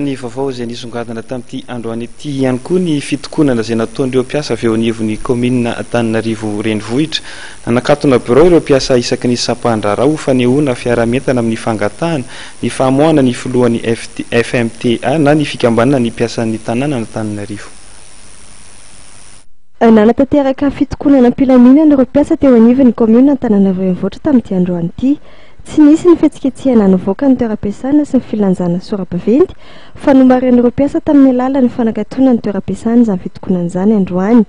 Ny vaovao izay nisongadina tamin'ity androany ity ihany koa ny fitokonana izay nataon'ireo mpiasa avy eo anivon'ny kaominina Antananarivo Renivohitra. Nanakatona birao ireo mpiasa isaky ny sampan-draharaha ho fanehoana fiaraha-mientana amin'ny fangatahana ny famoahana ny filohan'ny FMTA na ny fikambanana ny mpiasan'ny tanànan'Antananarivo. Nanatanteraka fitokonana am-pilaminana ireo mpiasa teo anivon'ny kaominina Antananarivo Renivohitra tamin'ity androany ity. Tsy nisy ny fihetsiketsehana nivoaka ny toeram-piasana sy ny filanjana sora-baventy fa nomarihan'ireo mpiasa tamin'ny alalan'ny fanakatonana ny toeram-piasana izany fitokonana izany androany.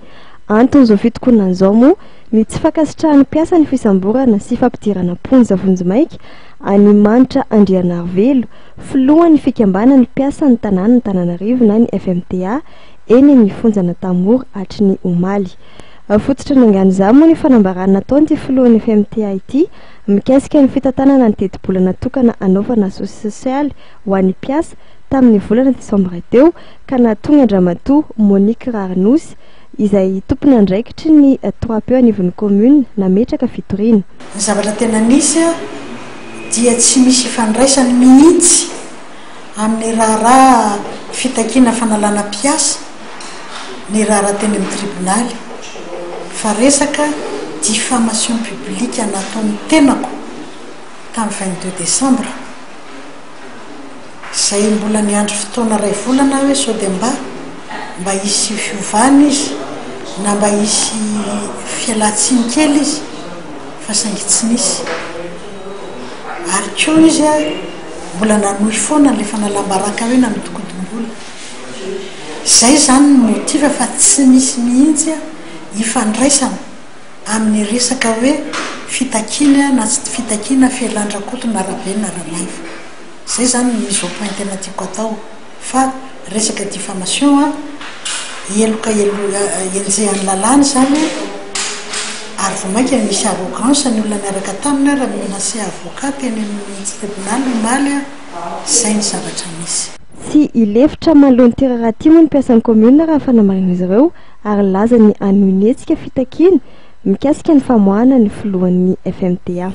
Anton'izao fitokonana izao moa ny tsy fankasitrahan'ny mpiasa ny fisamborana sy fampidirana am-ponja vonjimaika an'i Manitra Andrianarivelo, filohan'ny fikambanan'ny mpiasan'ny tanàn'Antananarivo na ny FMTA, eny amin'ny fonjan'Antanimora hatry ny omaly. Fototra niangan'izany moa ny fanambarana nataon'ity filohan'ny FMTA ity Mikasika ny fitantanana ny tetibola natokana hanaovana sosialy ho an'ny mpiasa tamin'ny volana desambra teo ka nahatonga an-dRamatoa Monique Raharinosy izay tompon'andraikitry ny trois P anivon'ny commune nametraka fitoriana. Ny zavatra tena nisy dia tsy misy ifandraisany mihitsy amin'ny raharaha fitakiana fanalana mpiasa ny raharaha teny amin'ny tribonaly fa resaka diffamation publique nataon'ny tenako tamin'ny 22 décembre izay mbola niandry fotoana iray volana aho hoe sao dia mba mba hisy fiovana izy na mba hisy fialantsiny kely izy fa saingy tsy nisy ary koa izy mbola nanohy foana ilay fanalam-baraka hoe nanodinkodim-bola. Izay izany ny motif fa tsy misy mihitsy ifandraisana amin'ny resaka hoe fitakiana na tsy fitakiana fialan-dRakoto na Rabe na Ranaivo. Izay izany ny mise au point tena tiako atao fa resaka diffamation an, heloka enjehan'ny lalàna izany ary vao mainka misy arrogance ny olona niaraka taminy ary mi-menacer avocat teny amin'ny tribunal omaly an, izay ny zavatra nisy. Tsy hilefitra manoloana ity raharaha ity moa ny mpiasan'ny kaominina raha ny fanamarinan'izy ireo ary nilaza ny hanohy ny hetsika fitakiana mikasika ny famoahana ny filohan'ny FMTA.